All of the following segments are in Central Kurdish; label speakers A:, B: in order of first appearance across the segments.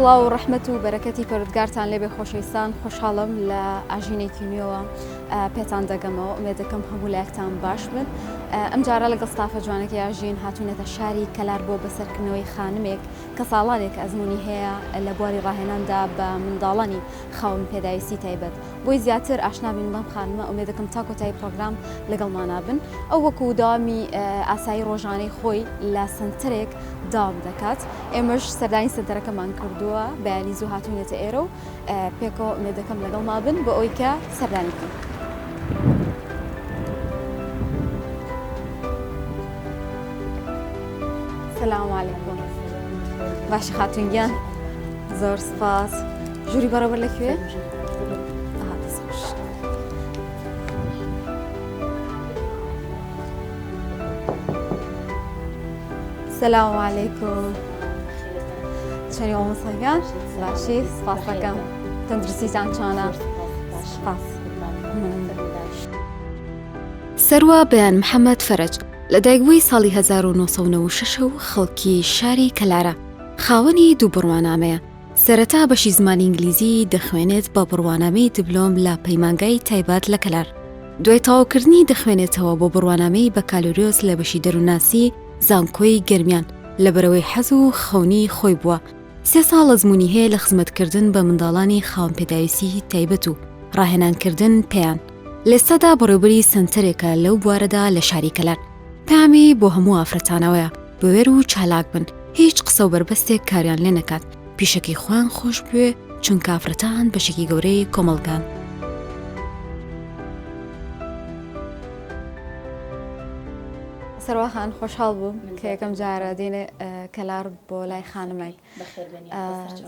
A: سڵاو و ڕەحمەت و بەرەکەتی پەروەردگارتان لێبێ خۆشەویستان خۆشحاڵم لە ئاژینێکی نوێوە پێتان دەگەمەوە ئومێدەکەم هەموو لایەکتان باش بن ئەم جارە لەگەڵ ستافە جوانەکەی ئاژین هاتوینەتە شاری کەلار بۆ بەسەرکردنەوەی خانمێک کە ساڵانێک ئەزموونی هەیە لە بواری ڕاهێناندا بە منداڵانی خاوەن پێداویستی تایبەت بۆی زیاتر ئاشنا بین بەم خانمە ئومێدەکەم تا کۆتایی پرۆگرام لەگەڵمانا بن ئەو وەکو داوامی ئاسایی ڕۆژانەی خۆی لە سەنتەرێک داوام دەکات ئێمەش سەردانی سەنتەرەکەمان کردووە بەیانی زوو هاتوینەتە ئێرە و پێکەوە ئومێدەکەم لەگەڵما بن بۆ ئەوەی کە سەردانی بکەین. سلام علیکم باشی خاتون گیان زۆر سپاس ژووری بەڕێوەبەر لەکوێ؟ سلام علیکم چۆنی مامۆستا گیان باشی سپاس دەکەم تەندروستیتان چۆنە سپاس
B: سروە بەیان محەمەد فەرەج لەدایکبووی ساڵی 1996 و خەڵکی شاری کەلارە خاوەنی دوو بڕوانامەیە سەرەتا بەشی زمانی ئینگلیزی دەخوێنێت بە بڕوانامەی دبلۆم لە پەیمانگای تایبەت لە کەلار. دوای تەواوکردنی دەخوێنێتەوە بۆ بڕوانامەی بەکالۆریۆس لە بەشی دەروونناسی زانکۆی گەرمیان، لەبەرئەوەی حەز و خەونی خۆی بووە، سێ ساڵ ئەزموونی هەیە لە خزمەتکردن بە منداڵانی خاوەن پێداویستیی تایبەت و ڕاهێنانکردن پێیان. لەئێستادا بەڕێوبەری سەنتەرێکە لەو بوارەدا لە شاری کەلار. پەیامی بۆ هەموو ئافرەتانەوەیە بوێر و چالاک بن، هیچ قسە و بەربەستێک کاریان لێ نەکات، پیشەکەی خۆیان خۆش بوێ، چونکە ئافرەتان بەشێکی گەورەی کۆمەڵگان.
A: سەروا خان خۆشحاڵ بووم کە یەکەم جارە دێنێ کەلار بۆ لای خانمێک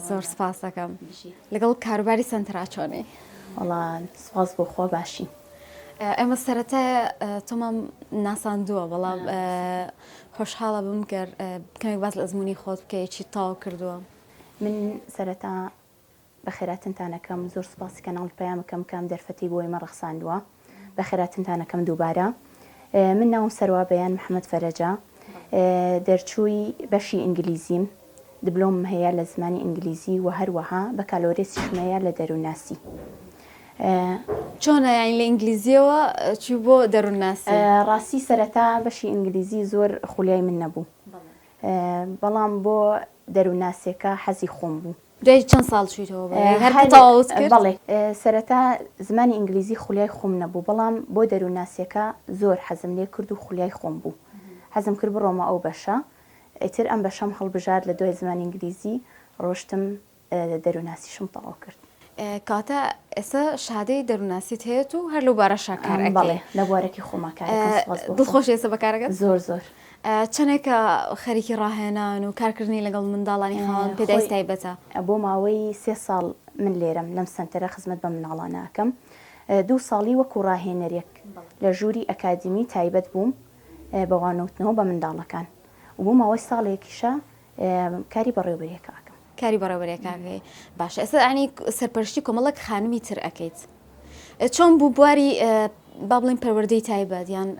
A: زۆر سپاس دەکەم لەگەڵ کاروباری سەنتەرا چۆنی؟
C: وەڵا سپاس بۆ خوا باشین.
A: ئێمە سەرەتا تۆمان ناساندووە بەڵام خۆشحاڵە بم گەر کەمێک باس لە ئەزمموی خۆت بکەی چی تاو کردووە.
C: من سەرەتا بەخێراتنتان ئەکەم زۆر سوپاسی کەناڵی پەیام ئەکەم کە ئەم دەرفەتەی بۆ ئێمە ڕەخساندووە بەخێراتنتان ئەکەم دووبارە من ناوم سەروا بەیان محەمەد فەرەجە دەرچووی بەشی ئینگلیزیم دبلۆمم هەیە لە زمانی ئینگلیزی و هەروەها بەکالۆرێسیشم هەیە لە دەروونناسی.
A: چۆنە یانی لە ئینگلیزیەوە چووی بۆ دەروونناسی؟
C: ڕاستی سەرەتا بەشی ئینگلیزی زۆر خولیای من نەبوو بەڵام بۆ دەروونناسیەکە حەزی خۆم بوو.
A: دوای چەند ساڵ چوویتەوە بۆ هەر کە تەواوت کرد؟
C: بەڵێ سەرەتا زمانی ئینگلیزی خولیای خۆم نەبوو بەڵام بۆ دەروونناسیەکە زۆر حەزم لێ کرد و خولیای خۆم بوو حەزم کرد بڕۆمە ئەو بەشە ئیتر ئەم بەشەم هەڵبژارد لە دوای زمانی ئینگلیزی ڕۆشتم دەرووناسیشم تەواو کرد.
A: کەواتە ئێستا شەهادەی دەرووناسیت هەیەت و هەر لەو بارەشا کار ئەکەی؟
C: بەڵێ لە بوارەکی خۆما کار ئەکەم سوپاس بۆ خوا.
A: دڵخۆشی ئێستا بە کارەکەت؟
C: زۆر زۆر.
A: چەندێکە خەریکی ڕاهێنان و کارکردنی لەگەڵ منداڵانی خاوەن پێداویستی تایبەتە؟
C: بۆ ماوەی سێ ساڵ من لێرەم لەم سەنتەرە خزمەت بە منداڵانە ئەکەم. دوو ساڵی وەکو ڕاهێنەرێک لە ژووری ئەکادیمی تایبەت بووم بە وانەوتنەوە بە منداڵەکان و بۆ ماوەی ساڵێکیشە کاری بەڕێوبەریەکە ئەکەم.
A: کاری بەڕێوبەریەکە ئەکەی باشە ئێستا یانی سەرپەرشتی کۆمەڵێک خانمی تر ئەکەیت چۆن بوو بواری با بڵێین پەروەردەی تایبەت یان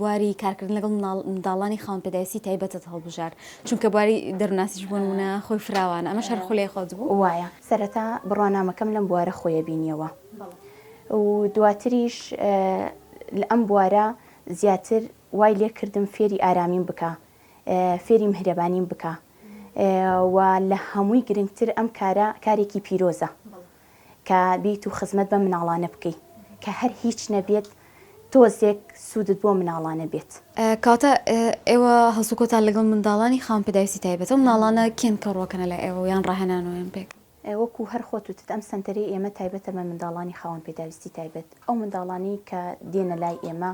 A: بواری کارکردن لەگەڵ منداڵانی خاوەن پێداویستی تایبەتت هەڵبژارد چونکە بواری دەروناسیش بۆ نمونە خۆی فراوانە ئەمەش هەر خولەی خۆت بوو؟
C: وایە سەرەتا بڕوانامەکەم لەم بوارە خۆیە بینیەوە و دواتریش لە ئەم بوارە زیاتر وای لێکردم فێری ئارامیم بکا فێری مهرەبانیم بکا و لە هەمووی گرنگتر ئەم کارە کارێکی پیرۆزە کە بیت و خزمەت بەم مناڵانە بکەی کە هەر هیچ نەبێت تۆزێک سوودت بۆ مناڵانە بێت.
A: کەواتە ئێوە هەڵسوکەوتان لەگەڵ منداڵانی خاوەن پێداویستی تایبەتە، ئەو منداڵانە کێن کە ڕووەکەنە لای ئێوە یان ڕاهێنانەوەیان پێ؟
C: وەکو هەر خۆت وتت ئەم سەنتەرەی ئێمە تایبەتە بە منداڵانی خاوەن پێداویستی تایبەت، ئەو منداڵانەی کە دێنە لای ئێمە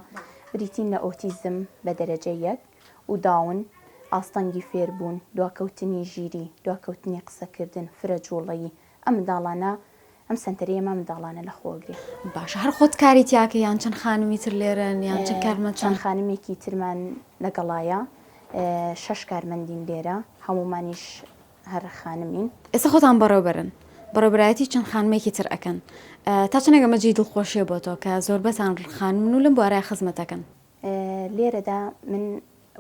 C: بریتین لە ئۆتیزم بە دەرەجە یەک و داون، ئاستەنگی فێربوون، دواکەوتنی ژیری، دواکەوتنی قسەکردن، فرە جوڵەیی، ئەم منداڵانە ئەم سەنتەرەی ئێمە منداڵانە لە خۆگرێ.
A: باشە هەر خۆت کاری تیاکەی یان چەند خانمی تر لێرەن یان چەند کارمەند
C: چەند خانمێکی ترمان لەگەڵایە شەش کارمەندین لێرە هەموومانیش هەر خانمین.
A: ئێستا خۆتان بەڕێوبەرن بەڕێوبەرایەتی چەند خانمێکی تر ئەکەن تا چەندێک ئەمە جێی دڵخۆشیە بۆ تۆ کە زۆربەتان خانمن و لەم بوارەیا خزمەت ئەکەن؟
C: لێرەدا من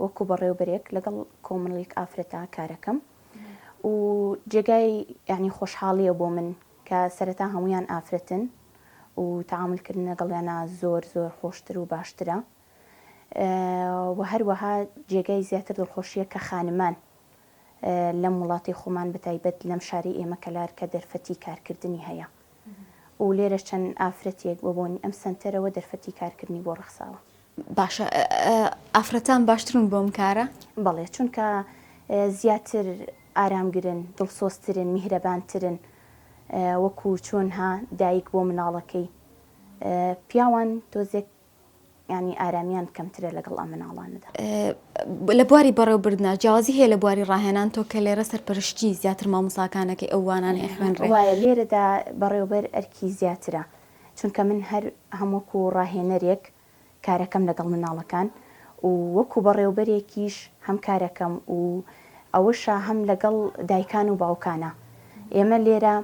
C: وەکو بەڕێوبەرێک لەگەڵ کۆمەڵێک ئافرەتا کارەکەم. و جێگای یانی خۆشحاڵیە بۆ من کە سەرەتا هەموویان ئافرەتن و تەعامول کردن لەگەڵیانا زۆر زۆر خۆشتر و باشترە و هەروەها جێگای زیاتر دڵخۆشیە کە خانمان لەم وڵاتەی خۆمان بەتایبەت لەم شارەی ئێمە کەلار کە دەرفەتی کارکردنی هەیە و لێرەش چەند ئافرەتێک بە بۆنی ئەم سەنتەرەوە دەرفەتی کارکردنی بۆ ڕەخساوە.
A: باشە ئافرەتان باشترن بۆ ئەم کارە؟
C: بەڵێ چونکە زیاتر ئارامگرن، دڵسۆزترن، میهرەبانترن وەکو چۆن ها دایک بۆ مناڵەکەی پیاوان تۆزێک یانی ئارامیان کەمترە لەگەڵ ئەم مناڵانەدا.
A: لە بواری بەڕێوەبردنا جیاوازی هەیە لە بواری ڕاهێنان تۆ کە لێرە سەرپەرشتی زیاتر مامۆستاکانەکەی ئەو وانانەی ئەخوێنرێ؟
C: وایە لێرەدا بەڕێوەبەر ئەرکی زیاترە چونکە من هەر هەم وەکو ڕاهێنەرێک کارەکەم لەگەڵ مناڵەکان و وەکو بەڕێوبەرێکیش هەم کارەکەم و ئەوەشە هەم لەگەڵ دایکان و باوکانە ئێمە لێرە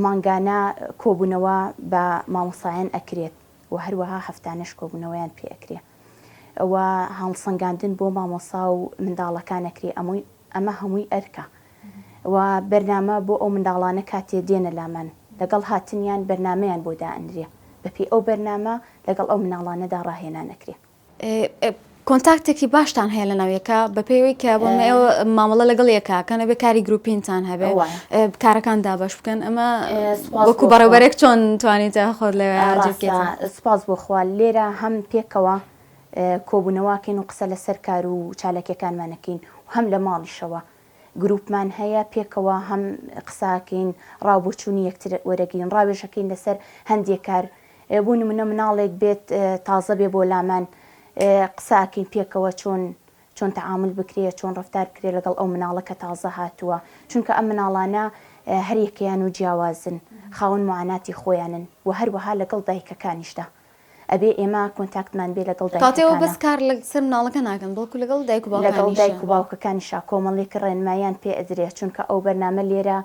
C: مانگانە کۆبوونەوە بە مامۆسایان ئەکرێت و هەروەها هەفتانەش کۆبوونەوەیان پێ ئەکرێ و هەڵسەنگاندن بۆ مامۆسا و منداڵەکان ئەکرێ ئەمووی ئەمە هەمووی ئەرکە و بەرنامە بۆ ئەو منداڵانە کاتێ دێنە لامان لەگەڵ هاتنیان بەرنامەیان بۆ دائەنرێ بەپێی ئەو بەرنامە لەگەڵ ئەو مناڵانەدا ڕاهێنان ئەکرێ.
A: کۆنتاکتێکی باشتان هەیە لەناو یەکا بەپێی ئەوەی کە بۆ ئێوە مامەڵە لەگەڵ یەکا کەن ئەبێ کاری گروپینتان هەبێ کارەکان دابەش بکەن ئەمە وەکو بەڕێوبەرێک چۆن توانیتە خۆت لەوێ
C: سوپاس بۆ خوا لێرە هەم پێکەوە کۆبوونەوە ئەکەین و قسە لەسەر کار و چالاکیەکانمان ئەکەین و هەم لە ماڵیشەوە گروپمان هەیە پێکەوە هەم قسە ئەکەین ڕاو بۆچوونی یەکتر وەرەگرین ڕاوێژ ئەکەین لەسەر هەندێک کار بۆ نمونە مناڵێک بێت تازە بێ بۆ لامان قسە ئەکەین پێکەوە چۆن چۆن تەعامول بکرێ چۆن ڕەفتار بکرێ لەگەڵ ئەو مناڵە کە تازە هاتووە چونکە ئەم مناڵانە هەریەکەیان و جیاوازن خاوەن موعاناتی خۆیانن و هەروەها لەگەڵ دایکەکانیشدا ئەبێ ئێمە کۆنتاکتمان بێ لەگەڵ
A: کاتێ ئەوە بەس دایکەکانا. کار لەسەر مناڵەکە ناکەن بەڵکو لەگەڵ دایک و
C: لەگەڵ دایک باوکانیشا. و باوکەکانیشا کۆمەڵێک ڕێنماییان پێ ئەدرێ چونکە ئەو بەرنامە لێرە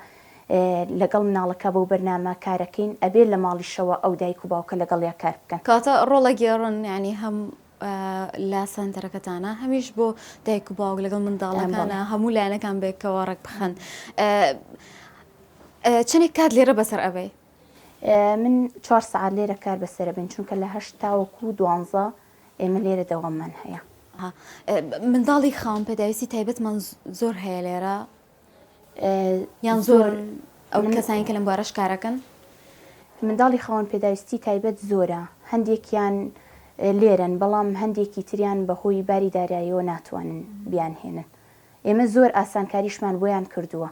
C: لەگەڵ مناڵەکە بەو بەرنامە کارەکەین ئەبێ لە ماڵیشەوە ئەو دایک و باوکە لەگەڵیا کار بکەن.
A: کەواتە ڕۆڵ ئەگێڕن یانی هەم لە سەنتەرەکەتانە هەمیش بۆ دایک و باوک لەگەڵ منداڵەکانە هەموو لایەنەکان بەیەکەوە ڕێک بخەن. چەندێک کات لێرە بەسەر ئەبەی؟
C: من چوار سەعات لێرە کار بەسەرەبەین چونکە لە هەشت تاوەکو دوانزە ئێمە لێرە دەواممان هەیە.
A: منداڵی خاوەن پێداویستی تایبەتمان زۆر هەیە لێرە یان زۆر ئەو کەسانی کە لەم بوارەش کارەکەن؟
C: منداڵی خاوەن پێداویستی تایبەت زۆرە هەندێکیان لێرەن بەڵام هەندێکی تریان بەهۆی باری داراییەوە ناتوانن بیانهێنن ئێمە زۆر ئاسانکاریشمان بۆیان کردووە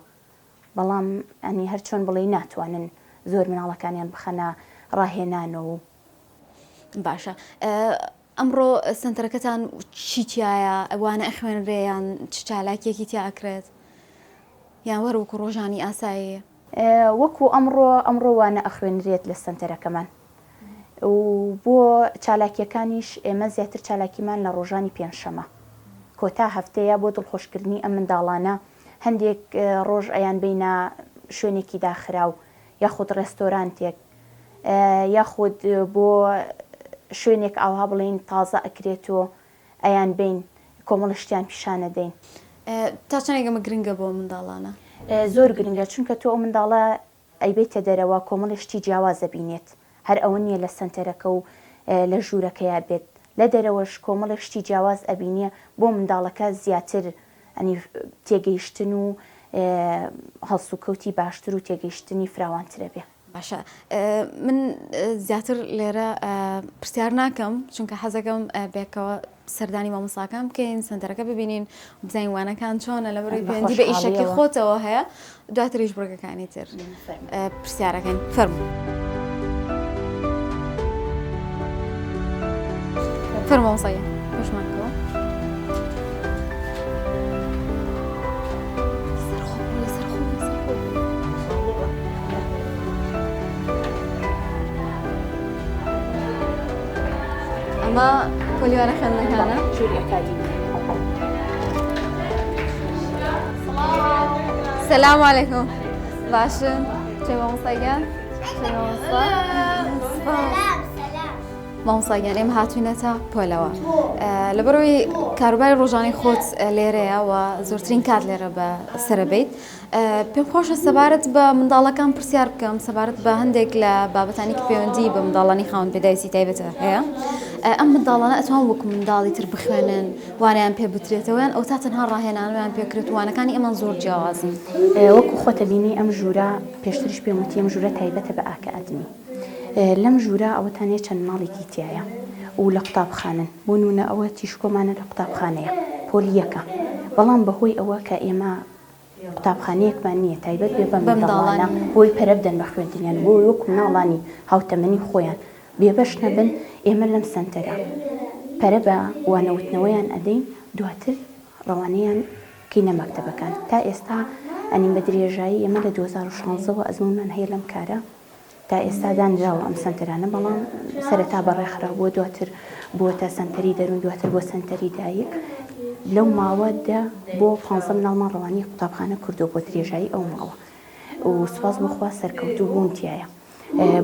C: بەڵام یانی هەر چۆن بڵێی ناتوانن زۆر مناڵەکانیان بخەنە ڕاهێنانەوە و.
A: باشە ئەمڕۆ سەنتەرەکەتان چی تیایە وانە ئەخوێنرێ یان چ چالاکیەکی تیا ئەکرێت یان وەر وەکو ڕۆژانی ئاساییە؟
C: وەکو ئەمڕۆ ئەمڕۆ وانە ئەخوێنرێت لە سەنتەرەکەمان و بۆ چالاکیەکانیش ئێمە زیاتر چالاکیمان لە ڕۆژانی پێنجشەمە کۆتا هەفتەیە بۆ دڵخۆشکردنی ئەم منداڵانە هەندێک ڕۆژ ئەیانبەینە شوێنێکی داخراو یاخود ڕێستۆرانتێک یاخود بۆ شوێنێک ئاوها بڵێین تازە ئەکرێتۆ ئەیانبەین کۆمەڵە شتیان پیشانەدەین.
A: تا چەندێک ئەمە گرنگە بۆ منداڵانە؟
C: زۆر گرنگە چونکە تۆ ئەو منداڵە ئەیبەیتە دەرەوە کۆمەڵێ شتی جیاواز ئەبینێت هەر ئەوە نییە لە سەنتەرەکە و لە ژوورەکەیا بێت لە دەرەوەش کۆمەڵێک شتی جیاواز ئەبینێ بۆ منداڵەکە زیاتر ینی تێگەیشتن و هەڵسوکەوتی باشتر و تێگەیشتنی فراوانتر ئەبێ.
A: باشە من زیاتر لێرە پرسیار ناکەم چونکە حەزەکەم بێکەوە سەردانی مامۆستاکان بکەین سەنتەرەکە ببینین بزانین وانەکان چۆنە لە بەرەی پەیوەندی بە ئیشەکەی خۆتەوە هەیە دواتریش بڕگەکانی تر پرسیارەکەین فەرموو. فەرموو مامۆستا گیان پێشمان کەوە. ئەمە پۆلی وانە خوێندنەکانە؟
C: ژووری ئەکادیمی.
A: سلام علیکم باشن چه مامۆستا گیان چه مامۆستا مامۆستا گیان ئێمە هاتوینەتە پۆلەوە لەبەرەوەی کاروباری ڕۆژانەی خۆت لێرەیە و زۆرترین کات لێرە بە سەرە بیت پێم خۆشە سەبارەت بە منداڵەکان پرسیار بکەم سەبارەت بە هەندێک لە بابەتانی کە پەیوەندی بە منداڵانی خاوەن پێداویستی تایبەتە هەیە ئەم منداڵانە ئەتوان وەکو منداڵی تر بخوێنن وانیان پێ بترێتەوە یان ئەو تا تەنها ڕاهێنانیان پێکرێت وانەکانی ئەمان زۆر جیاوازن
C: وەکو خۆتە بینی ئەم ژوورە پێشتریش پێم وتی ئەم ژوورە تایبەتە بە ئاکادمی لەم ژوورە ئەوەتانەیە چەند مناڵێکی تیایە و لە قوتابخانەن بۆ نمونە ئەوە تیشکۆمانە لە قوتابخانەیە پۆلی یەکە بەڵام بەهۆی ئەوە کە ئێمە قوتابخانەیەکمان نییە تایبەت بێ بەم منداڵانە بۆی پەرە بدەن بە خوێندنیان بۆ وەکو مناڵانی هاوتەمەنی خۆیان بێبەش نەبن ئێمە لەم سەنتەرە پەرە بە وانەوتنەوەیان ئەدەین دواتر ڕەوانەیان کەینە مەکتەبەکان تا ئێستا ئەنی بە درێژایی ئێمە لە 2016 وە ئەزموونمان هەیە لەم کارە تا ئێستا دانراوە ئەم سەنتەرانە بەڵام سەرەتا بە ڕێکخراو بووە دواتر بووەتە سەنتەری دەروون دواتر بۆ سەنتەری دایک لەو ماوە دە بۆ پانزە مناڵمان ڕەوانەی قوتابخانە کردووە بۆ درێژایی ئەو ماوە و سوپاس بۆ خوا سەرکەوتوو بوون تیایە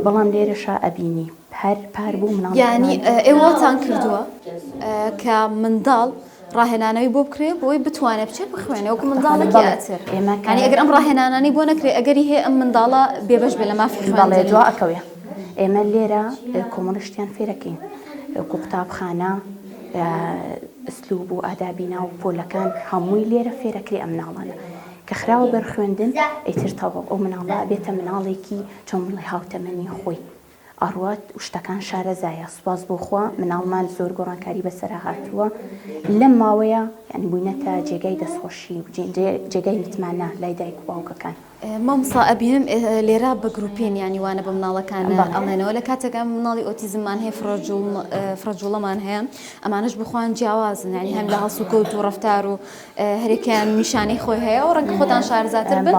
C: بەڵام لێرەشا ئەبینی هەر پار بوو مناڵ
A: یانی ئێوەتان کردووە کە منداڵ ڕاهێنانەوەی بۆ بکرێ بۆی بتوانێت بچێت بخوێنێ وەکو منداڵێکی ئەتر یانی ئەگەر ئەم ڕاهێنانانەی بۆ نەکرێ ئەگەری هەیە ئەم منداڵە بێبەش بێ لە مافی خوێندن. بەڵێ
C: دوا ئەکەوێ ئێمە لێرە کۆمەڵی شتیان فێرەکەین وەکو قوتابخانە ئسلوب و ئادابی ناو پۆلەکان هەمووی لێرە فێرەکرێ ئەم مناڵانە کە خراوە بەر خوێندن ئیتر تەواو ئەو مناڵە ئەبێتە مناڵێکی چۆن بڵێ هاوتەمەنی خۆی ئەڕوات و شتەکان شارەزایە سوپاس بۆ خوا مناڵمان زۆر گۆڕانکاری بەسەرا هاتووە لەم ماوەیە یانی بووینەتە جێگای دەستخۆشی و جێگای متمانە لای دایک و باوکەکان.
A: مامۆستا ئەبینم لێرە بە گروپین یانی وانە بە مناڵەکان ئەڵێنەوە لە کاتێکا مناڵی ئۆتیزممان هەیە فرەجوڵەمان هەیە ئەمانەش بخوان جیاوازن یانی هەم لە هەڵسوکەوت و ڕەفتار و هەرێکیان نیشانەی خۆی هەیە و ڕەنگە خۆتان شارەزاتر بن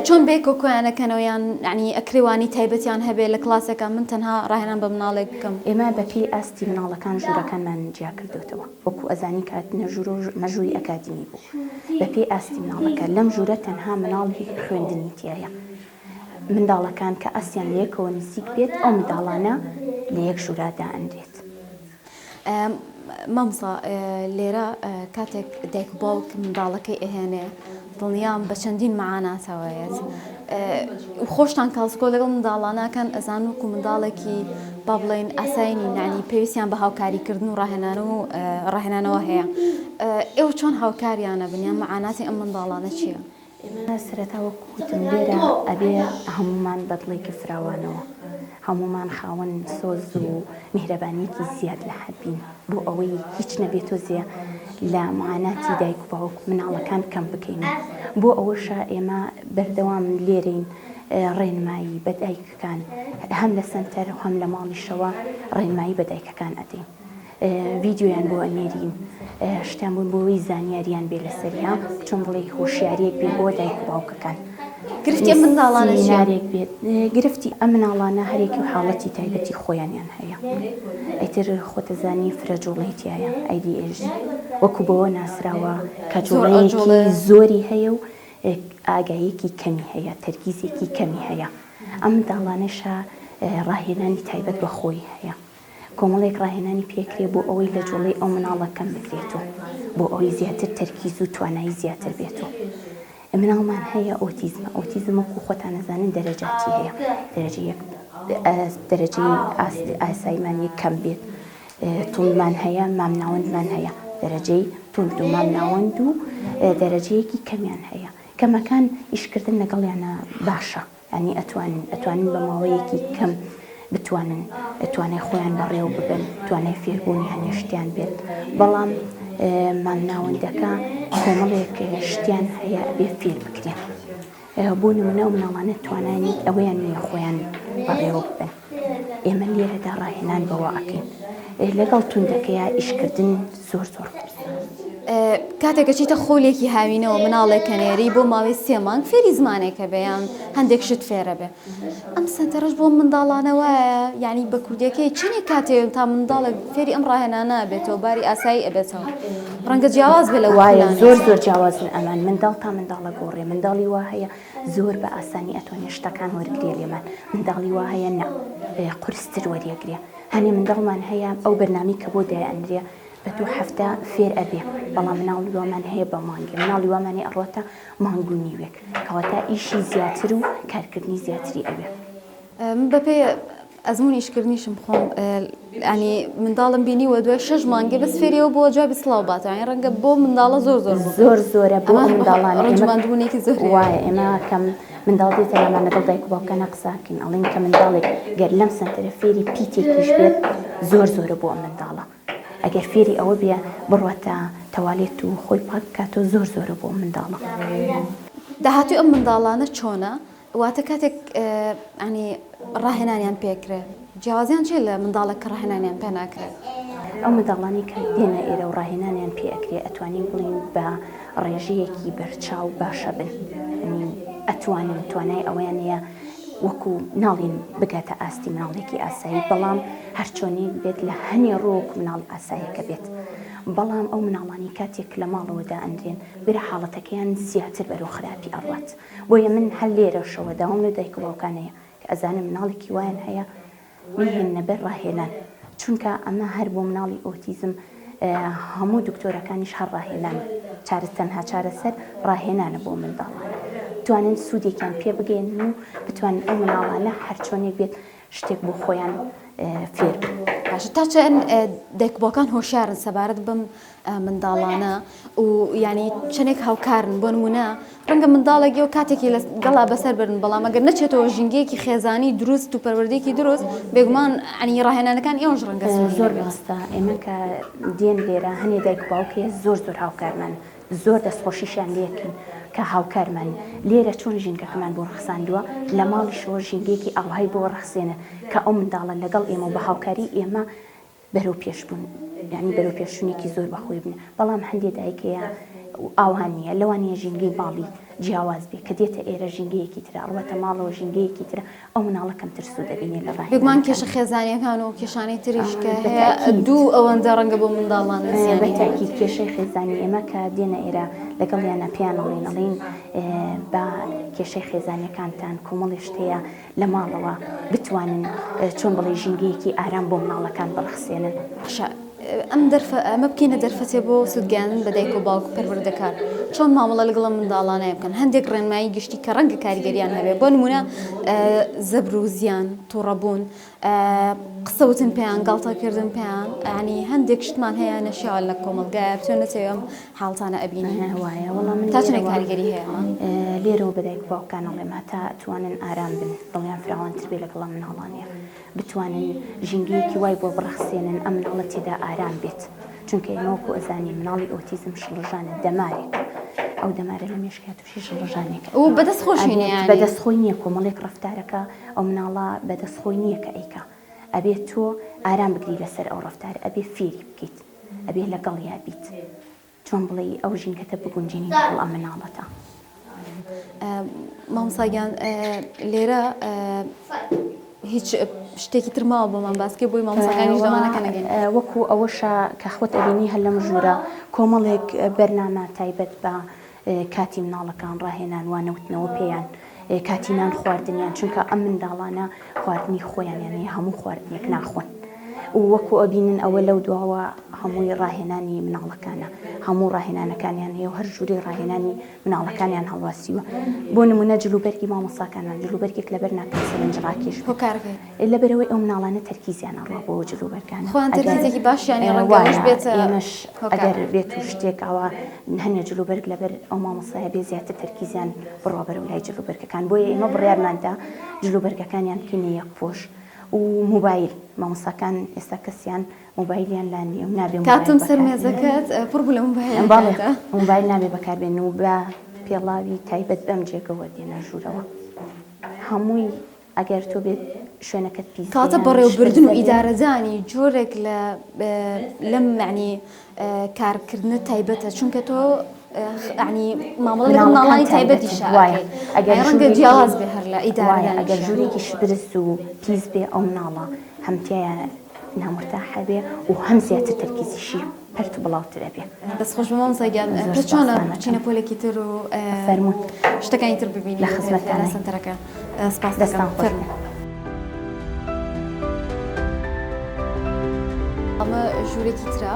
A: چۆن بێکۆ کۆیانەکەنەوە یان ینی ئەکرێوانی تایبەتیان هەبێ لە کلاسێکە من تەنها ڕاهێنان بە مناڵێک بکەم.
C: ئێمە بەپێی ئاستی مناڵەکان ژوورەکانمان جیا کردۆتەوە وەکو ئەزانی کاتنە ژوورۆ مە ژووری ئەکادیمی بوو بەپێی ئاستی مناڵەکە لەم ژوورە تەنها مناڵی خوێندنی تیایە منداڵەکان کە ئاستیان لە یەکەوە نزیک بێت ئەو منداڵانە لە یەک ژوورا دائەنرێت.
A: مامۆستا لێرە کاتێک دایک و باوک منداڵەکەی ئەهێنێ دڵنیام بە چەندین مەعاناتەوەیەت خۆشتان کاڵسکۆ لەگەڵ منداڵانەکەن ئەزان وەکو منداڵێکی با بڵێن ئاسایی نین یعنی پێویستیان بە هاوکاریکردن و ڕاهێنان و ڕاهێنانەوە هەیە ئێوە چۆن هاوکاریانە بن یان مەعاناتی ئەم منداڵانە چییە؟
C: ئێمە سەرەتا وەکو وتم لێرە ئەبێ هەموومان بە دڵێکی فراوانەوە هەموومان خاوەن سۆز و میهرەبانیەکی زیاد لە حەد بین بۆ ئەوەی هیچ نەبێ تۆزێ لە معاناتی دایک و باوک مناڵەکان کەم بکەینەوە بۆ ئەوەشە ئێمە بەردەوام لێرەین ڕێنمایی بە دایکەکان هەم لە سەنتەر و هەم لە ماڵیشەوە ڕێنمایی بە دایکەکان ئەدەین. ڤیدیۆیان بۆ ئەنێرین شتیان بوون بۆ ئەوەی زانیاریان بێ لەسەریا چۆن بڵێی هۆشیاریەک بێ بۆ دایک و باوکەکان
A: گرفتی ئەم منداڵانە چیە؟
C: سیمینارێک بێت گرفتی ئەم مناڵانە هەرێکی و حاڵەتی تایبەتی خۆیانیان هەیە ئیتر خۆتەزانی فرە جوڵەی تایە ADHD وەکو بەوە ناسراوە کە جوڵەیەکی زۆری هەیە و ئاگاییەکی کەمی هەیە تەرکیزێکی کەمی هەیە ئەم منداڵانەشە ڕاهێنانی تایبەت بە خۆی هەیە کۆمەڵێک ڕاهێنانی پێکرێ بۆ ئەوەی لە جوڵەی ئەو مناڵە کەم بکرێت و بۆ ئەوەی زیاتر تەرکیز و توانایی زیاتر بێت و مناڵمان هەیە ئۆتیزمە ئۆتیزم وەکو خۆتان ئەزانن دەرەجاتی هەیە دەرەجە یەک دەرەجەی ئاساییمان یەک کەم بێت توندمان هەیە مامناوەندمان هەیە دەرەجەی توند و مامناوەند و دەرەجەیەکی کەمیان هەیە کەمەکان ئیشکردن لەگەڵیانە باشە یانی ئەتوانن ئەتوانن بە ماوەیەکی کەم بتوانن توانای خۆیان بەڕێوە ببەن توانای فێربوونی هەنێ شتیان بێت بەڵام مامناوەندەکە کۆمەڵێک شتیان هەیە ئەبێ فێر بکرێن بۆ نمونە ئەو مناڵانە توانای ئەوەیان نییە خۆیان بەڕێوە ببەن ئێمە لێرەدا ڕاهێنان بەوە ئەکەین لەگەڵ توندەکەیا ئیشکردن زۆر زۆر قورسە.
A: کاتێک ئەچیتە خولێکی هاوینەوە مناڵێک کەنێری بۆ ماوەی سێ مانگ فێری زمانێکە بێ یان هەندێک شت فێرە بێ ئەم سەنتەرەش بۆ منداڵانە وایە یعنی بە کوردیەکەی چەنێک کاتێ تا منداڵێک فێری ئەم ڕاهێنانە بێتەوە باری ئاسایی ئەبێتەوە ڕەنگە جیاواز بێ لە
C: وایە زۆر زۆر جیاوازن ئەمان منداڵ تا منداڵە گۆڕێ منداڵی وا هەیە زۆر بە ئاسانی ئەتوانێ شتەکان وەرگرێ لێمان منداڵی وا هەیە نا قورستر وەریەگرێ هەنێ منداڵمان هەیە ئەو بەرنامەی کە بۆ دایئەنرێ. بە دوو هەفتە فێر ئەبێ بەڵام مناڵی وامان هەیە بە مانگێ مناڵی وامان هەیە ئەڕواتە مانگ و نیوێک کەواتە ئیشی زیاتر و کارکردنی زیاتری ئەوێ.
A: من بەپێی ئەزموونی ئیشکردنیشم خۆم ینی منداڵم بینیوە دوای شەش مانگێ بەس فێریەوە بۆ جوابی سڵاو باتەوە یانی ڕەنگە بۆ منداڵە زۆر زۆر بوو
C: زۆر زۆرە بۆ ئەم منداڵانە
A: ئێمە ماندووبوونێکی زۆر
C: وایە ئێمە کەم منداڵ دێتە لامان لەگەڵ دایک و باوکانە قسە ئەکەین ئەڵێین کە منداڵێک گەر لەم سەنتەرە فێری پیتێکیش بێت زۆر زۆرە بۆ ئەم منداڵە ئەگەر فێری ئەوە بێ بڕواتە تەوالێت و خۆی پاک بکاتەوە زۆر زۆرە بۆ ئەم منداڵە.
A: داهاتووی ئەم منداڵانە چۆنە؟ واتە کاتێک ینی ڕاهێنانیان پێکرێ جیاوازیان چیە لە منداڵێک کە ڕاهێنانیان پێ ناکرێت؟
C: ئەو منداڵانەی کە دێنە ئێرە و ڕاهێنانیان پێ ئەکرێ ئەتوانین بڵێین بە ڕێژەیەکی بەرچاو باشە بن یانی ئەتوانن توانای ئەوەیان هەیە وەکو ناڵین بگاتە ئاستی مناڵێکی ئاسایی بەڵام هەرچۆنێک بێت لە هەنێ ڕووە وەکو مناڵی ئاسایەکە بێت بەڵام ئەو مناڵانەی کاتێک لە ماڵەوە دائەنرێن برا حاڵەتەکەیان زیاتر بەرەو خراپی ئەڕوات بۆیە من هەر لێرەشەوە داوام لە دایک و باوکان هەیە کە ئەزانن مناڵێکی وایان هەیە بیهێننە بەر ڕاهێنان چونکە ئەمە هەر بۆ مناڵی ئۆتیزم هەموو دکتۆرەکانیش هەر ڕاهێنان چارە تەنها چارەسەر ڕاهێنانە بۆ منداڵانە بتوانن سوودێکیان پێ بگەێنن و بتوانن ئەو مناڵانە هەرچۆنێک بێت شتێک بۆ خۆیان فێر بن.
A: باشە تا چەند دایک و باوکان هۆشیارن سەبارەت بەم منداڵانە و یانی چەندێک هاوکارن بۆ نمونە ڕەنگە منداڵێک یو کاتێکی لە گەڵا بەسەر برن بەڵام ئەگەر نەچێتەوە ژینگەیەکی خێزانی دروست و پەروەردەیەکی دروست بێگومان ینی ڕاهێنانەکان ئێوەش ڕەنگە سوودی
C: زۆر
A: نەبێت.
C: ڕاستە ئێمە کە دێن لێرە هەنێ دایک و باوک هەیە زۆر زۆر هاوکارمان زۆر دەستخۆشیشیان لێکەین کە هاوکارمان لێرە چۆن ژینگەکەمان بۆ ڕەخساندووە لە ماڵیشەوە ژینگەیەکی ئاوهای بۆ ڕەخسێنن کە ئەو منداڵە لەگەڵ ئێمە و بە هاوکاری ئێمە بەرەو پێش بوون یانی بەرەو پێشچوونێکی زۆر بەخۆی بن بەڵام هەندێ دایک هەیە ئاوا نییە لەوانەیە ژینگەی ماڵی جیاواز بێ کە دێتە ئێرە ژینگەیەکی ترە ئەڕواتە ماڵەوە ژینگەیەکی ترە ئەو مناڵە کەمتر سوود ئەبینێ لە
A: بێگومان کێشە
C: ڕاهێنانەکان.
A: خێزانیەکان و کێشانەی تریش کە هەیە
C: بەتەئکید.
A: دوو ئەوەندە ڕەنگە بۆ منداڵان زیانی هەبێت.
C: بەتەئکید کێشەی خێزانی ئێمە کە دێنە ئێرە لەگەڵیانە پێیان ئەڵێین ئەڵێین با کێشەی خێزانیەکانتان کۆمەڵێ شت هەیە لە ماڵەوە بتوانن چۆن بڵێی ژینگەیەکی ئارام بۆ مناڵەکان بڕەخسێنن.
A: باشە ئەم دەرفە ئەمە بکەینە دەرفەتێ بۆ سوودگەیاندن بە دایک و باوک و پەروەردەکار چۆن مامەڵە لەگەڵ ئەم منداڵانە بکەن هەندێک ڕێنمایی گشتی کە ڕەنگە کاریگەریان هەبێ بۆ نموونە زەبر و زیان تووڕەبوون قسە وتن پێیان گاڵتەکردن پێیان ینی هەندێک شتمان هەیە نەشیاوە لە کۆمەڵگایە بچێ نەچێ ئەم حاڵتانە ئەبینین
C: وایە وەڵا من
A: تا چەندێک کاریگەری هەیە ئەمە؟
C: لێرەوە بە دایک و باوکان ئەڵێم هەتا ئەتوانن ئارام بن دڵیان فراوانتر بێ لەگەڵ ئەم مناڵانەیە بتوانن ژینگەیەکی وای بۆ بڕەخسێنن ئەم مناڵە تێدا ئارام بێت چونکە ئێمە وەکو ئەزانین مناڵی ئۆتیزم شڵەژانە دەمارێکە ئەو دەمارە لە مێشکیا تووشی شڵەژانێکە
A: و بەدەست خۆشی نییە یانی
C: بەدەست خۆی نییە کۆمەڵێک ڕەفتارەکە ئەو مناڵە بەدەست خۆی نییە کە ئەیکا ئەبێ تۆ ئارام بگری لەسەر ئەو ڕەفتارە ئەبێ فێری بکەیت ئەبێ لەگەڵیا بیت چۆن بڵێی ئەو ژینگەتە بگونجێنی لەگەڵ ئەم مناڵەتا.
A: مامۆستا گیان لێرە هیچ شتێکی تر ماوە بۆمان باس کەی بۆی مامۆستاکانیش لەوانەکە نەگەین؟
C: وەکو ئەوەشە کە خۆت ئەبینی هەر لەم ژوورە کۆمەڵێک بەرنامە تایبەت بە کاتی مناڵەکان ڕاهێنان وانەوتنەوە پێیان کاتی نان خواردنیان چونکە ئەم منداڵانە خواردنی خۆیانیان هەیە هەموو خواردنێک ناخۆن و وەکو ئەبینن ئەوە لەو دواوە هەمووی ڕاهێنانی مناڵەکانە هەموو ڕاهێنانەکانیان هەیە و هەر ژووری ڕاهێنانی مناڵەکانیان هەڵواسیوە بۆ نمونە جلوبەرگی مامۆستاکانمان جلوبەرگێک لەبەر ناکەن سەرنج ڕاکێش بێت.
A: هۆکارەکەی؟
C: لەبەرئەوەی ئەو مناڵانە تەرکیزیان ئەڕوا بۆ جلوبەرگانە
A: خۆیان تەرکیزێکی باشیان هەیە ڕەنگە ئەوەش بێتە
C: ئێمەش ئەگەر بێت و شتێک ئەوە هەنێ جلوبەرگ لەبەر ئەو مامۆستایە بێ زیاتر تەرکیزیان بڕوا بەرەو لای جلوبەرگەکان بۆیە ئێمە بڕیارماندا جلوبەرگەکانیان بکەینە یەک پۆش و موبایل مامۆستاکان ئێستا کەسیان مۆبایلیان لا نییە و نابێ مۆبایل
A: کاتم سەر
C: بەکاربێنن.
A: مێزەکەت پڕ بوو لە
C: بەڵێ
A: مۆبایلەکانتا.
C: مۆبایل نابێ بەکاربێنن و بە پێڵاوی تایبەت بەم جێگەوە دێنە ژوورەوە هەمووی ئەگەر تۆ بێت شوێنەکەت پیس بێ
A: کەواتە
C: یان
A: بەڕێوەبردن و
C: شپرزە بێ.
A: ئیدارەدانی جۆرێک لە لەم یەعنی کارکردنە تایبەتە چونکە تۆ یەعنی مامەڵە لەگەڵ
C: مناڵەکان
A: مناڵانی
C: تایبەتن
A: تایبەتیشا
C: وایە
A: ئەکەی
C: ئەگەر
A: یانی ڕەنگە
C: ژوورێکی
A: جیاواز بێ هەر لە
C: وایە ئەگەر
A: ئیدارەدانیشا.
C: ژوورێکی شپرز و پیس بێ ئەو مناڵە هەم تیایا نامورتاح ئەبێ و هەم زیاتر تەرکیزیشی پەرت و بڵاوتر ئەبێ.
A: دەست خۆش بێ مامۆستا گیان
C: زۆر
A: پێت چۆنە
C: سوپاستان ئەکەم.
A: بچینە پۆلێکی تر و
C: فەرموون.
A: شتەکانی تر ببینین
C: لە خزمەتتانین.
A: لە سەنتەرەکە سپاست دەکەم
C: دەستان خۆش بێ.
A: فەرموو. ئەمە ژوورێکی ترە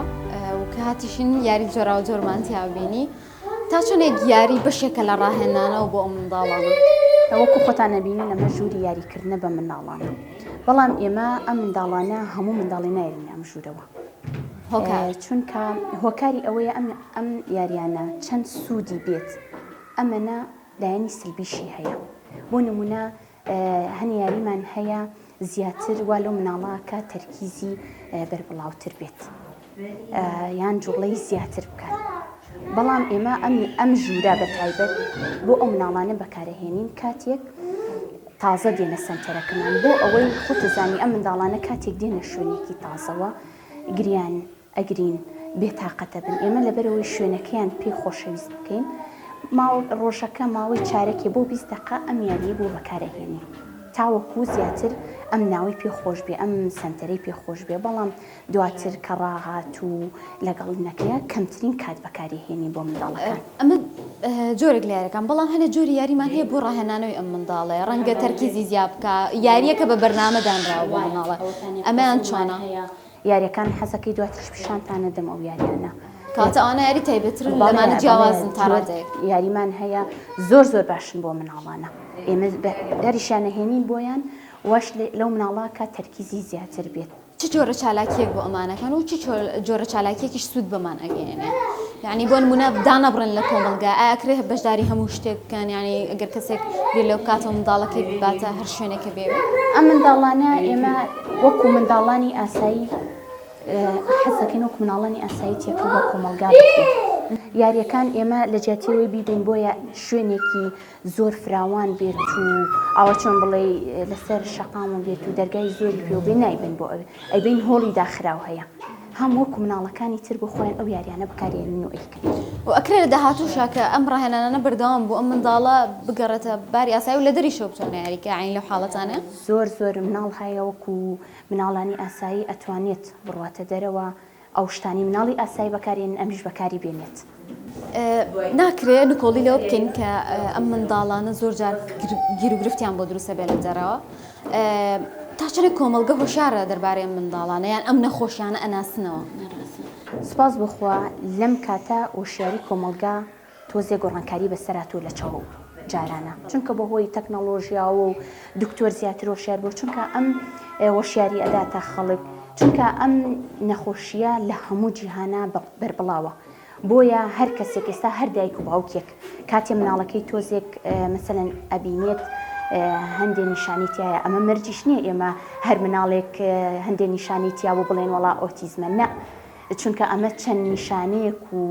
A: و. هاتیشین یاری جۆراوجۆرمان تیا بینی. تا چەندێک یاری بەشێکە لە ڕاهێنانەوە بۆ ئەم منداڵانە؟
C: وەکو خۆتان ئەبینن ئەمە ژووری یاریکردنە بە منداڵانە بەڵام ئێمە ئەم منداڵانە هەموو منداڵی نایرین ئەم ژوورەوە
A: هۆکار
C: چونکە هۆکاری ئەوەیە ئەم ئەم یاریانە چەند سوودی بێت ئەمەە لایەنی سلبیشی هەیە بۆ نمونە هەنێ یاریمان هەیە زیاتر وا لەو مناڵە ئەکا تەرکیزی بەربڵاوتر بێت یان جوڵەی زیاتر بکات بەڵام ئێمە ئەم ئەم ژوورە بە تایبەت بۆ ئەو مناڵانە بەکارەهێنین کاتێک تازە دێنە سەنتەرەکەمان بۆ ئەوەی خۆتەزانی ئەم منداڵانە کاتێک دێنە شوێنێکی تازەوە گریان ئەگرین بێتاقەتەبن ئێمە لەبەرئەوەی شوێنەکەیان پێ خۆشەویست بکەین ماوە ڕۆژەکە ماوەی چارەکێ بۆ 20 دەقە ئەم یاریەی بۆ بەکارئەهێنین تاوەکو زیاتر ئەم ناوەی پێ خۆش بێ ئەم سەنتەرەی پێ خۆش بێ بەڵام دواتر کە ڕاهات و لەگەڵ نەکەیە کەمترین کات بەکاری هێنین بۆ منداڵەکان.
A: ئەمە جۆرێک لە یاریەکان بەڵام هەنێ جۆری یاریمان هەیە بۆ ڕاهێنانەوەی ئەم منداڵەیە ڕەنگە تەرکیزی زیا بکا یاریەکە بە بەرنامە دانراوە بۆ منداڵە ئەمەیان چۆنە؟
C: یاریەکان حەزەکەی دواتریش پیشانتان ئەدەم ئەو یاریانە.
A: کەواتە ئەوانە یاری تایبەترن لەمانە جیاوازن تا ڕادەیەک.
C: یاریمان هەیە زۆر زۆر باشن بۆ مناڵانە ئێمە دەریشیان ئەهێنین بۆیان واش لەو مناڵە کا تەرکیزی زیاتر بێت.
A: چ جۆرە چالاکیەک بۆ ئەمانەکەن و چ جۆرە چالاکیەکیش سوود بەمان ئەگەیەنێ یعنی بۆ نمونە دانەبڕن لە کۆمەڵگا ئایا ئەکرێ بەشداری هەموو شتێک بکەن یعنی ئەگەر کەسێک بیر لەو بکاتەوە منداڵەکەی بباتە هەر شوێنێک کە بێوێ.
C: ئەم منداڵانە ئێمە وەکو منداڵانی ئاسایی حەز دەکەین وەکو مناڵانی ئاسایی تێکەڵ بە کۆمەڵگا بکرێن. یاریەکان ئێمە لە جیاتی ئەوەی بیبەین بۆ شوێنێکی زۆر فراوان بێت و ئاوا چۆن بڵێی لەسەر شەقام و بێت و دەرگای زۆری پێوە بێ نایبەین بۆ ئەوێ ئەیبەین هۆڵی داخراو هەیە هەم وەکو مناڵەکانی تر بۆ خۆیان ئەو یاریانە بەکارێنن و ئەیکەن.
A: و ئەکرێ لە داهاتووشا کە ئەم ڕاهێنانانە بەردەوام بوو ئەم منداڵە بگەڕێتە باری ئاسایی و لە دەریشەوە بتوانێ یاری کە یانی لەو حاڵەتانە؟
C: زۆر زۆر مناڵ هەیە وەکو مناڵانی ئاسایی ئەتوانێت بڕواتە دەرەوە ئەو شتانەی مناڵی ئاسایی بەکارێنن ئەمیش بەکاری بێنێت.
A: ناکرێ نکۆڵی لەوە بکەین کە ئەم منداڵانە زۆر جار گیروگرفتیان بۆ دروستە بێ لە دەرەوە تا چەندێک کۆمەڵگە هۆشیارە دەربارەی ئەم منداڵانە یان ئەم نەخۆشیانە ئەناسنەوە؟
C: سوپاس بۆ خوا لەم کاتە هۆشیاری کۆمەڵگا تۆزێ گۆڕانکاری بەسەر هاتووە لە چاو جارانە چونکە بەهۆی تەکنەڵۆژیاوە و دکتۆر زیاتر هۆشیار بووە چونکە ئەم هۆشیاری ئەداتە خەڵک چونکە ئەم نەخۆشیە لە هەموو جیهانا بەربڵاوە بۆیە هەر کەسێک ئێستا هەر دایک و باوکێک کاتێ مناڵەکەی تۆزێک مەسەلەن ئەبینێت هەندێ نیشانی تایە ئەمە مەرجیش نییە ئێمە هەر مناڵێک هەندێ نیشانی تیا بوو بڵێن وەڵا ئۆتیزمە نە چونکە ئەمە چەند نیشانەیەک و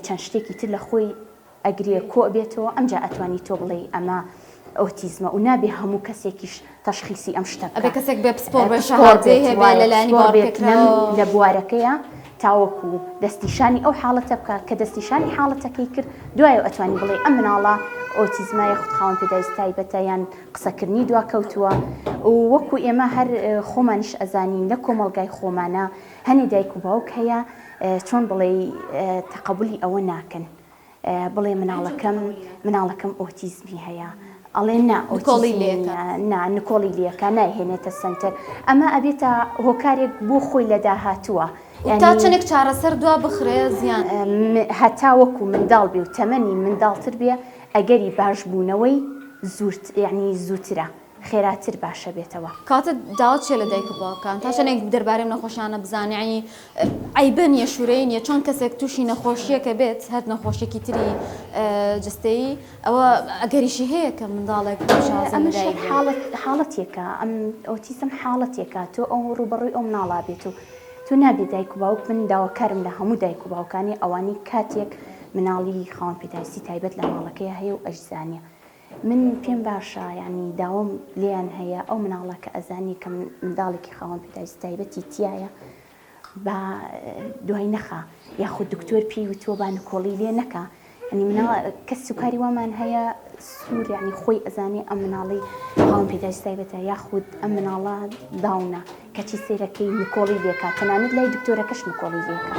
C: چەند شتێکی تر لە خۆی ئەگرێ کۆ ئەبێتەوە ئەمجا ئەتوانی تۆ بڵێی ئەمە ئۆتیزمە و نابێ هەموو کەسێکیش تەشخیسی ئەم شتە بکا
A: ئەبێ کەسێک بێ پسپۆڕ بێ
C: پسپۆڕ
A: شەهادەی
C: بێت
A: هەبێ
C: وایە
A: لە لایەنی
C: پسپۆڕ بێت لەم
A: باوەڕپێکراوەوە.
C: لە بوارەکەیا تاوەکو دەستنیشانی ئەو حاڵەتە بکا کە دەستنیشانی حاڵەتەکەی کرد دوایەوە ئەتوانی بڵێی ئەم مناڵە ئۆتیزمە یاخود خاوەن پێداویستی تایبەتە یان قسەکردنی دواکەوتووە و وەکو ئێمە هەر خۆمانیش ئەزانین لە کۆمەڵگای خۆمانا هەنێ دایک و باوک هەیە چۆن بڵێی تەقەبولی ئەوە ناکەن بڵێ مناڵەکەم مناڵەکەم ئۆتیزمی هەیە ئەڵێ نا
A: نکۆڵی
C: ئۆتیزمی
A: لێکە.
C: نییە نا نکۆڵی لێکە نایهێنێتە سەنتەر ئەمە ئەبێتە هۆکارێک بۆ خۆی لە داهاتووە
A: و تا
C: یانی
A: چەندێک چارەسەر دوا بخرێ زیان.
C: هەتا وەکو منداڵ بێ و تەمەنی منداڵتر بێ ئەگەری باشبوونەوەی زورت یانی زووترە. خێراتر باشە بێتەوە.
A: کەواتە داوات چیە لە دایک و باوکان تا چەندێک دەربارەی ئەم نەخۆشیانە بزانن یانی عەیبە نیە شورەیی نیە چۆن کەسێک توشی نەخۆشیەکە بێت هەر نەخۆشیەکی تری جەستەیی ئەوە ئەگەریشی هەیە کە منداڵێک بەم شێوازە
C: ئەمەش
A: لەدایک
C: هەر
A: بێت.
C: حاڵەت حاڵەتێکە ئەم ئۆتیزم حاڵەتێکە تۆ ئەو ڕووبەڕووی ئەو مناڵە بێت و تۆ نابێ دایک و باوک من داواکارم لە هەموو دایک و باوکانی ئەوانەی کاتێک مناڵی خاوەن پێداویستی تایبەت لە ماڵەکەیا هەیە و ئەشزانێ من پێم باشە یانی داوام لێیان هەیە ئەو مناڵە کە ئەزانێ کە منداڵێکی خاوەن پێداویستی تایبەتی تیایە با دوای نەخا یاخود دکتۆر پێی وتووە با نکۆڵی لێ نەکا یعنی مناڵ کەس سوکاری وامان هەیە سوور یعنی خۆی ئەزانێ ئەم مناڵی خاوەن پێداویستی تایبەتە یاخود ئەم مناڵە داونە کەچی سەیرەکەی نکۆڵی لێکا تەنانەت لای دکتۆرەکەش نکۆڵی لێکا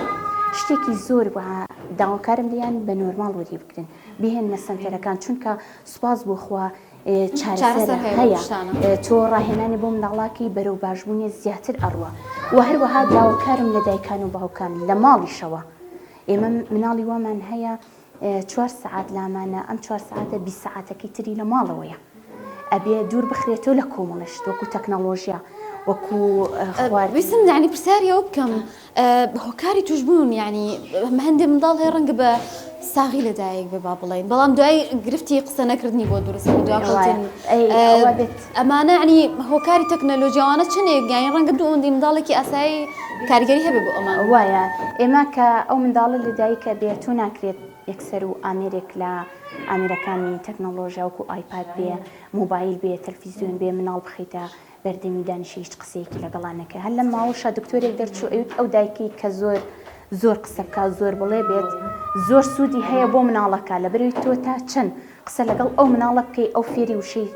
C: شتێکی زۆر داواکارم لێیان بە نۆرماڵ وەری بگرن بیهێننە سەنتەرەکان چونکە سوپاس بۆ خوا چارەسەر هەیە تۆ ڕاهێنانی بۆ منداڵاکی بەرەو باشبوونێ زیاتر ئەڕوا و هەروەها داواکارم لە دایکان و باوکان لە ماڵیشەوە. ئێمە مناڵی وامان هەیە چوار سەعات لامانە ئەم چوار سەعاتە 20 سەعاتەکەی تری لە ماڵەوەیە ئەبێ دوور بخرێتەوە لە کۆمەڵێ شت وەکو تەکنەڵۆژیا وەکو خوارد.
A: ویستم یانی پرسیاری ئەوە بکەم هۆکاری توشبوون یانی هەندێ منداڵ هەیە ڕەنگە بە ساغی لەدایک بێ با بڵێین بەڵام دوای گرفتی قسە نەکردنی بۆ دروست بوو دواکەوتن ئەمانە ینی هۆکاری تەکنەلۆژیاوانە چنێک یانی ڕەنگە دوو ئەوەندەی منداڵێکی ئاسایی کاریگەری هەبێ بۆ ئەمان.
C: وایە ئێمە کە ئەو منداڵە لەدایکە بێ تۆ ناکرێت یەکسەر و ئامێرێک لە ئامێرەکانی تەکنەڵۆژیا وەکو ئایپاد بێ مۆبایل بێ تەلفیزیۆن بێ مناڵ بخەیتە بەردەمی دانیشی هیچ قسەیەکی لەگەڵا نەکەی هەر لەم ماوەشا دکتۆرێک دەرچوو ئەیوت ئەو دایکەی کە زۆر زۆر قسە بکا زۆر بڵێ بێت زۆر سوودی هەیە بۆ مناڵەکە لەبەرەوەی تۆ تا چەند قسە لەگەڵ ئەو مناڵە بکەی ئەو فێری وشەی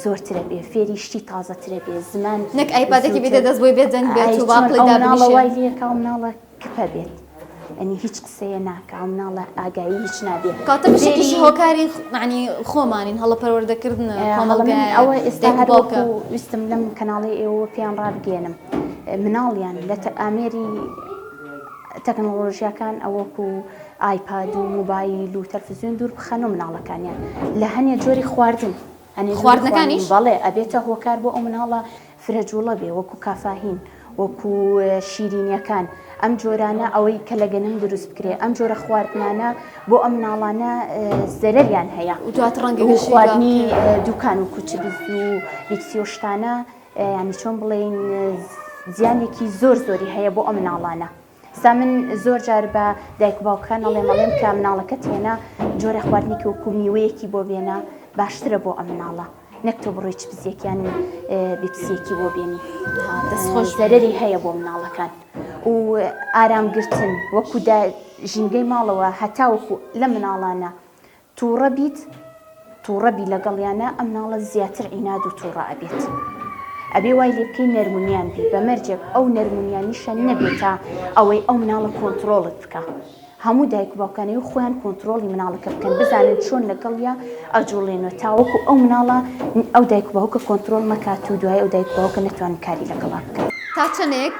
C: زۆرترە بێ فێری شتی تازەترە بێ زمان
A: نەک ئایپادێکی بیدە دەست بۆی بێدەنگ بێت و با قڵی دابنیشێ
C: وای لێکا و مناڵە کپە بێت ئەنی هیچ قسەیە ناکا و مناڵە ئاگایی هیچ نابێ.
A: کەواتە بەشێکیشی هۆکاری مەعنی خۆمانین هەڵە پەروەردەکردنە کۆمەڵگایە
C: ئەوە ئێستا هەر وەکو ویستم لەم کەناڵەی ئێوە پێیان ڕابگەیەنم مناڵیان لە ئامێری تەکنەڵۆژیاکان ئەوەکو ئایپاد و موبایل و تەلفزیۆن دوور بخەن و مناڵەکانیان لە هەنێ جۆری خواردن
A: خواردنەکانیش؟
C: بەڵێ ئەبێتە هۆکار بۆ ئەو مناڵە فرە جوڵە بێ وەکو کافاهین وەکو شیرینیەکان ئەم جۆرانە ئەوەی کە لە گەنم دروست بکرێ ئەم جۆرە خواردنانە بۆ ئەم مناڵانە زەرەریان هەیە
A: دواتر ڕەنگە گەشەی
C: خواردنی دوکان و کوچبز و بیپسی و شتانە ینی چۆن بڵێین زیانێکی زۆر زۆری هەیە بۆ ئەم مناڵانە. سا من زۆر جار بە دایک و باوکەکان ئەڵێم ئەڵێم کە مناڵەکەت هێنا جۆرە خواردنێکی وەکو میوەیەکی بۆ بێنە باشترە بۆ ئەم مناڵە نەک تۆ بڕۆی چپسێک یان بیپسیەکی بۆ بێنی
A: دەستخۆش
C: زەرەری هەیە بۆ مناڵەکان و ئارامگرتن وەکو دا ژینگەی ماڵەوە هەتاوەکو لە مناڵانە توڕە بیت توڕە بی لەگەڵیانا ئەم مناڵە زیاتر عیناد و توڕە ئەبێت ئەبێ وای لێ بکەی نەرمونیان بی بە مەرجێک ئەو نەرمونیانیشە نەبێتە ئەوەی ئەو مناڵە کۆنتڕۆڵت بکا هەموو دایک و باوکانەوە خۆیان کۆنتڕۆڵی مناڵەکە بکەن بزانن چۆن لەگەڵیا ئەجوڵێنەوە تاوەکو ئەو مناڵە ئەو دایک و باوکە کۆنتڕۆڵ نەکات و دوای ئەو دایک و باوکە نەتوانن کاری لەگەڵا بکەن.
A: تا چەندێک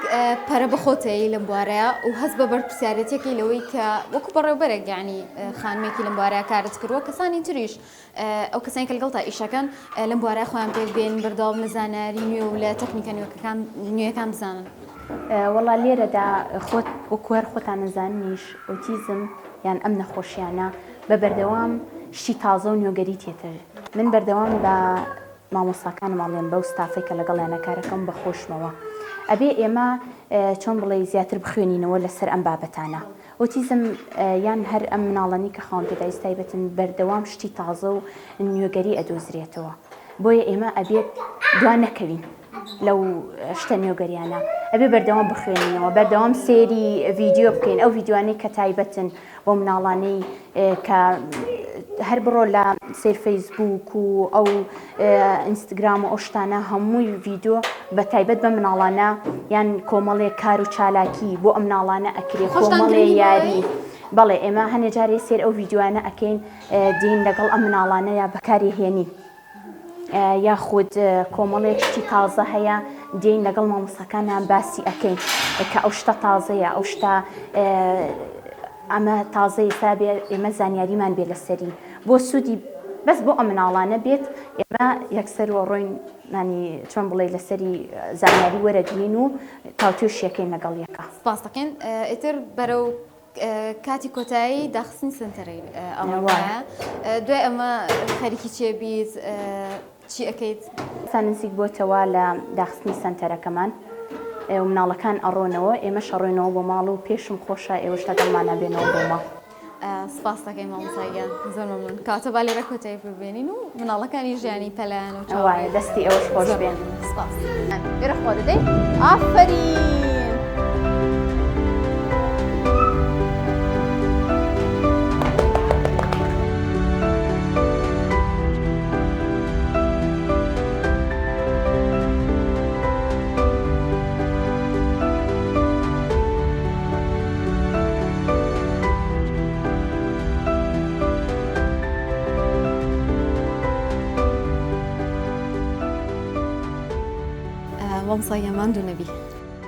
A: پەرە بە خۆت ئەیەی لەم بوارەیا و هەست بە بەرپرسیارێتیەکەی لەوەی کە وەکو بەڕێوبەرێک یانی خانمێکی لەم بوارەیا کارت کردووە کەسانی تریش ئەو کەسانی کە لەگەڵتا ئیشەکەن لەم بوارەیا خۆیان پێک بێن بەردەوام لە زانیاری نوێ و لە تەکنیکە نوێکەکان نوێیەکان بزانن.
C: وەڵا لێرەدا خۆت وەکو هەر خۆتان ئەزاننیش ئۆتیزم یان ئەم نەخۆشیانە بە بەردەوام شتی تازە و نوێگەری تێتە من بەردەوام بە مامۆستاکانم ئەڵێم بەو ستافەی کە لەگەڵیانە کارەکەم بە خۆشمەوە ئەبێ ئێمە چۆن بڵێی زیاتر بخوێنینەوە لەسەر ئەم بابەتانە ئۆتیزم یان هەر ئەم مناڵانی کە خاوەن پێداویست تایبەتن بەردەوام شتی تازە و نوێگەری ئەدۆزرێتەوە بۆیە ئێمە ئەبێت دوا نەکەوین لەو شتە نوێگەریانە ئەبێ بەردەوام بخوێنینەوە بەردەوام سێری ڤیدیۆ بکەین ئەو ڤیدیۆانەی کە تایبەتن بۆ مناڵانەی کە هەر بڕۆ لە سەیر فەیسبوک و ئەو ئینستگرام و ئەو شتانە هەمووی ڤیدیۆ بە تایبەت بە مناڵانە یان کۆمەڵێک کار و چالاکی بۆ ئەم مناڵانە ئەکرێ کۆمەڵێ یاری بەڵێ ئێمە هەنێ جارێ سێر ئەو ڤیدیۆیانە ئەکەین دین لەگەڵ ئەم مناڵانە یا بەکاری هێنین. یاخود کۆمەڵێک شتی تازە هەیە دێین لەگەڵ مامۆستاکانیان باسی ئەکەین کە ئەو شتە تازەیە ئەو شتە ئەمە تازە ئێستا بێ ئێمە زانیاریمان بێ لەسەری بۆ سوودی بەس بۆ ئەم مناڵانە بێت ئێمە یەکسەر وەڕۆین مانی چۆن بڵێ لەسەری زانیاری وەرەگرین و تاوتوێشیەکەین لەگەڵ یەکە.
A: سپاس دەکەین ئیتر بەرەو کاتی کۆتایی داخستنی سەنتەرەی ئەوەیە دوای ئەمە خەریکی چێ بیت چی ئەەکەیت؟
C: تا نزیک بۆتەوە لە داخستنی سەنتەرەکەمان و مناڵەکان ئەڕۆنەوە ئێمەش ئەڕۆینەوە بۆ ماڵ و پێشم خۆشە ئێوەش لەگەڵمانا بێنەوە بۆ ماڵ.
A: سپاست دەکەین مامۆستا گیان زۆر مەمنون کەواتە با لێرە کۆتایی پێ بێنین و مناڵەکانی ژیانی پەلایان و چاوەڕێ
C: وایە دەستی ئێوەش خۆش
A: زۆر
C: بێ.
A: مەمنون سپاس. ئێرە خۆ دەدەی ئافەرین. مامۆستا گیان ماندوو نەبی.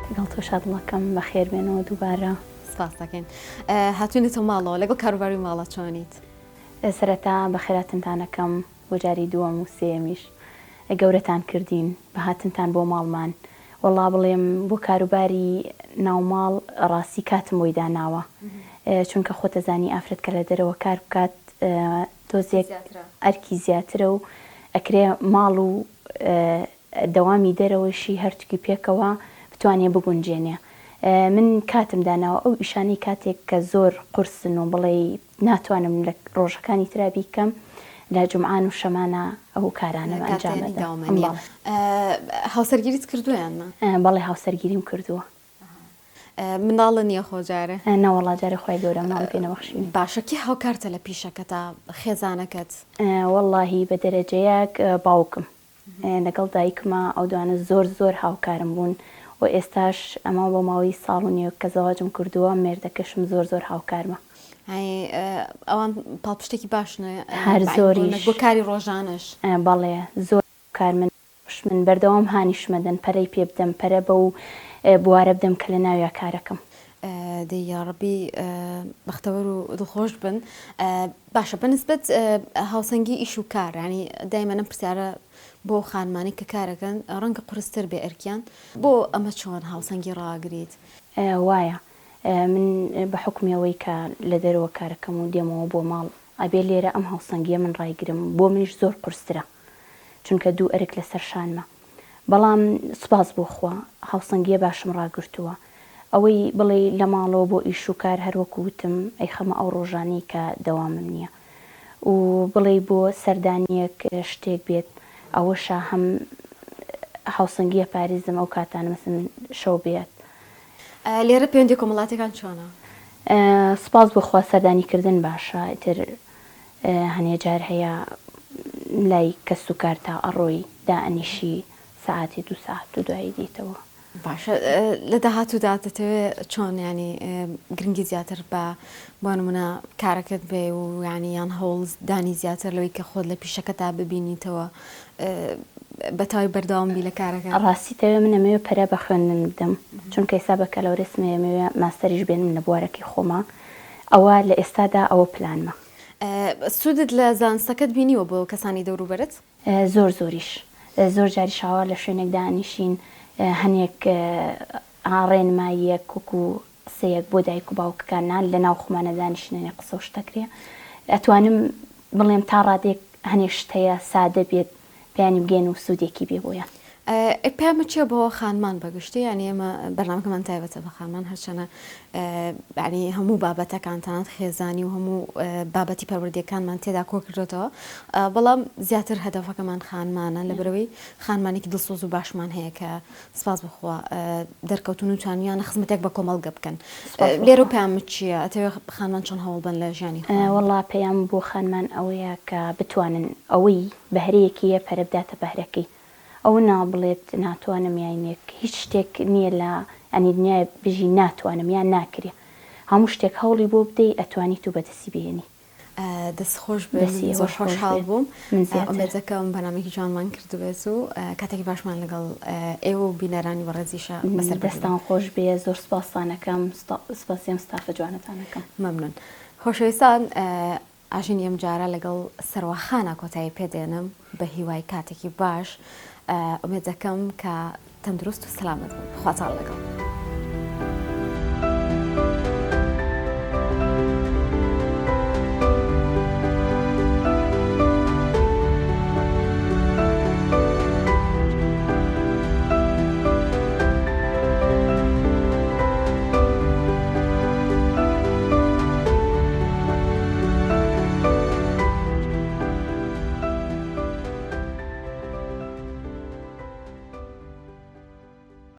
C: لەگەڵ تۆشا دڵەکەم بەخێربێنەوە دووبارە.
A: سپاس دەکەین. هاتوینەتەوە ماڵەوە لەگەڵ کاروباری ماڵە چۆنیت؟
C: سەرەتا بەخێراتنتان ئەکەم بۆ جاری دووەم و سێیەمیش گەورەتان کردین بە هاتنتان بۆ ماڵمان وەڵا بڵێم بۆ کاروباری ناوماڵ ڕاستی کاتم بۆی داناوە چونکە خۆتەزانی ئافرەت کە لە دەرەوە کار بکات تۆزێک ئەرکی زیاترە و ئەکرێ ماڵ و دەوامی دەرەوەیشی هەرتوکی پێکەوە بتوانێ بگونجێنێ من کاتم داناوە ئەو ئیشانەی کاتێک کە زۆر قورسن و بڵێی ناتوانم لە ڕۆژەکانی ترا بیکەم لە جومعان و شەمانا ئەو کارانەم ئەنجام ئەدەم. بەڵێ.
A: هاوسەرگیریت کردووە یان نا؟
C: بەڵێ هاوسەرگیریم کردووە.
A: منداڵت نییە خۆ جارێ؟
C: نەوەڵا جارێ خوای گەورە مناڵی پێ نەبەخشیوین.
A: باشە کێ هاوکارتە لە پیشەکەتا خێزانەکەت؟
C: وەڵاهی بە دەرەجەیەک باوکم لەگەڵ دایکما ئەو دوانە زۆر زۆر هاوکارم بوون و ئێستاش ئەمە بۆ ماوەی ساڵ و نیوێک کە زەواجم کردووە مێردەکەشم زۆر زۆر هاوکارمە.
A: یانی ئەوان پاڵپشتێکی باشن
C: هەر زۆریش
A: بۆ کاری ڕۆژانەش.
C: بەڵێ زۆر هاوکارمن من بەردەوام هانیشمەدەن پەرەی پێ بدەم پەرە بەو بوارە بدەم کە لە ناویا کارەکەم.
A: دەی یاڕەبی بەختەوەر و دڵخۆش بن. باشە بە نسبەت هاوسەنگی ئیش و کار یانی دایمەن ئەم پرسیارە بۆ خانمانی کە کارەکەن ڕەنگە قورستر بێ ئەرکیان بۆ ئەمە چۆن هاوسەنگی ڕاگریت؟
C: وایە من بە حوکمی ئەوەی کە لە دەرەوە کارەکەم و دێمەوە بۆ ماڵ ئەبێ لێرە ئەم هاوسەنگیە من ڕایگرم بۆ منیش زۆر قورسترە چونکە دوو ئەرک لەسەر شانمە بەڵام سوپاس بۆ خوا هاوسەنگیە باشم ڕاگرتووە ئەوەی بڵێی لە ماڵەوە بۆ ئیش و کار هەر وەکو وتم ئەیخەمە ئەو ڕۆژانەی کە دەوامم نییە و بڵێی بۆ سەردانیەک شتێک بێت ئەوەشە هەم هاوسەنگیە پارێزم ئەو کاتانە مەسەن شەو بێت.
A: لێرە پەیوەندیە کۆمەڵاتیەکان چۆنە؟
C: سوپاس بۆ خوا سەردانی کردن باشە ئیتر هەنێ جار هەیە لای کەس و کار تا ئەڕۆی دائەنیشی سەعاتێ دوو سەعات و دوایی دێیتەوە.
A: باشە لە داهاتوودا دەتەوێ چۆن یانی گرنگی زیاتر بە بۆ نمونە کارەکەت بێ و یانی یان هەوڵ دانی زیاتر لەوەی کە خۆت لە پیشەکەتا ببینیتەوە بە تەواوی بەردەوام بی لە کارەکە؟
C: ڕاستی تەوێ من ئەمەوێ پەرە بە خوێندن بدەم چونکە ئێستا بەکالۆرێسم هەیە ئەمەوێ ماستەریش بێنم لە بوارەکەی خۆما ئەوە لە ئێستادا ئەوە پلانمە.
A: سوودت لە زانستەکەت بینیوە بۆ کەسانی دەوروبەرت؟
C: زۆر زۆریش. زۆر جاریش ئاوا لە شوێنێک دانیشین هەنێک ڕێنماییەک وەکو قسەیەک بۆ دایک و باوکەکان نا لە ناو خۆمانە دانیشین هەنێ قسە و شت ئەکرێ ئەتوانم بڵێم تا ڕادەیەک هەنێ شت هەیە سادە بێت پێیانی بگەین و سوودێکی بێ بۆیان.
A: ئەی پەیامت چیە بۆ خانمان بە گشتی یانی ئێمە بەرنامەکەمان تایبەتە بە خانمان هەرچەنە یانی هەموو بابەتەکان تەنانەت خێزانی و هەموو بابەتی پەروەردەکانمان تێدا کۆ کردوێتەوە بەڵام زیاتر هەدەفەکەمان خانمانە لەبەرەوەی خانمانێکی دڵسۆز و باشمان هەیە کە سپاس بخوا دەرکەوتون و توانیانە خزمەتێک بە کۆمەڵگە بکەن لێرە پەیامت چییە ئەتەوێ خانمان چۆن هەوڵ بن لە ژیانی
C: وەڵا پەیام بۆ خانمان ئەوەیە کە بتوانن ئەوەی بەهرەیەکی هەیە پەرە بداتە بەهرەکەی ئەوە نا بڵێت ناتوانم یاینێک هیچ شتێک نیە لە ئەنی دنیای بژی ناتوانم یان ناکرێ هەموو شتێک هەوڵی بۆ بدەی ئەتوانیت و بەدەستی بهێنی.
A: دەست خۆش بێ من زۆر خۆشحاڵ بووم ئومێد دەکەم بەرنامەیەکی جوانمان کردبێت و کاتێکی باشمان لەگەڵ ئێوە و بینەرانی بەڕێزیشا بەسەر بردبێت.
C: دەستان خۆش بێ زۆر سوپاستان ئەکەم سوپاسی ئەم ستافە جوانەتان ئەکەم.
A: مەمنون خۆشەویستان ئاژینی ئەم جارە لەگەڵ سەروا خانا کۆتایی پێ دێنم بە هیوای کاتێکی باش ئومێد دەکەم کە تەندروست و سەلامەت بن خواتان لەگەڵ.